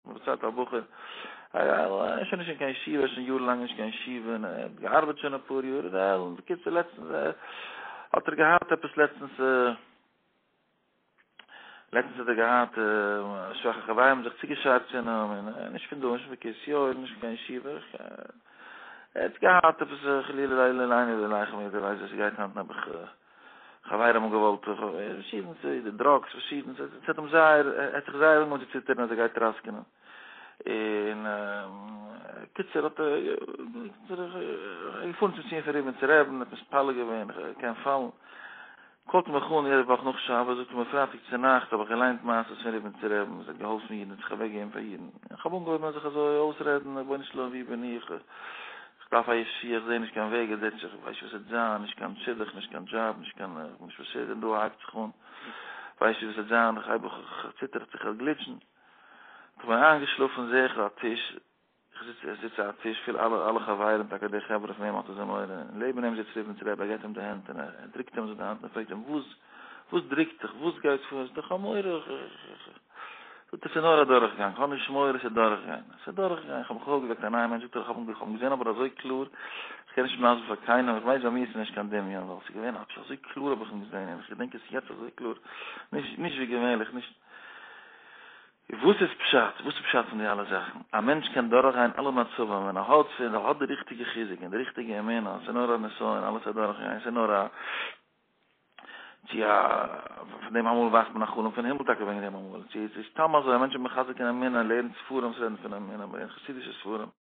מ'דערציילט א בחור, ער איז שוין נישט אין קיין ישיבה, ער איז שוין יארן לאנג נישט קיין ישיבה, און ער האט געארבעט שוין אפאר יאר, און בקיצור לעצטנס האט ער געהאט עפעס לעצטנס, לעצטנס האט ער געהאט שוואכע חברים האבן זיך צוגעשארט צו אים, און נישט פון דא, נישט פון קרית יואל, נישט פון קיין ישיבה, ער האט געהאט עפעס חלילה לא עלינו ולא עליכם, יעדער ווייסט וואס ס'גייט היינט נעבעך. חברים האבן געוואלט פארשידענס, די drugs פארשידענס, עס האט אים זייער, ער האט זיך זייער אנגעהויבן צו ציטערן אז ער גייט טראסקענען, און קיצור האט ער געפארן צום ציון פון ריבניצער רבי'ן, האט מתפלל געווען איך קען פאלן, call ט מיך אן יעדע וואך נאך שבת, זאגט ער מיר פרייטאג צונאכטס האב איך געליינט מעשות פון ריבניצער רבי'ן, וואס האט געהאלפן אידן, האט זיך אוועק געגעבן פאר אידן, איך האב אנגעהויבן זיך אזוי אויסרעדן, רבונו של עולם ווי בין איך, איך דארף א ישועה, איך זעה נישט קיין וועג, עס זעט זיך, איך ווייס נישט וואס עס וועט זיין, נישט קיין שידוך, נישט קיין דזשאב, נישט קיין, איך בין נישט פארשערט, און דא הייבט זיך אן, ווייס נישט וואס עס וועט זיין, איך הייב איך ציטער איך זיך גליטשן, איך בין איינגעשלאפן זעה איך א טיש, איך זיץ איך זיץ א טיש פיל אלע אלע חברים, טאקע די חברה פון וועם האט ער אזוי מורא, און לעבן אים זיצט ריבניצער רבי, ער געבט אים די הענט און ער דריקט אים אזוי די האנט און פרעגט אים וואס וואס דריקט דיך, וואס גייט פאר, איז דאך א מורא, זאגט ער ס'איז נאר א דורכגאנג, האב נישט מורא ס'איז דורכגיין, ס'איז דורכגיין, כ'האב מיך אויפגעוועקט א נייע מענטש, זאגט ער איך האב אים געזען אבער אזוי קלאר, איך קען נישט מסביר פאר קיינעם, איך ווייס ביי מיר ס'איז נישט קיין דמיון, ווייל ס'איז געווען עפעס אזוי קלאר האב איך אים געזען, און איך געדענק עס יעצט אזוי קלאר, נישט נישט ווי געווענליך, נישט. וואס איז פשט? וואס איז פשט פון די אלע זאכן? א מענטש קען דורכגיין אלע מצבים ווען ער האט ווען ער האט די ריכטיגע חיזוק און די ריכטיגע אמונה אז ס'איז נאר א נסיון, אלעס וועט דורכגיין, ס'איז נאר א צו א, פון דעם אמאל ווייסט מען א חלום פון הימל טאקע וועגן דעם אמאל, צו עס איז סתם אזוי, א מענטש איז מחזק אין אמונה, לערנט ספרים וואס רעדן פון אמונה, מ'לערנט חסידישע ספרים.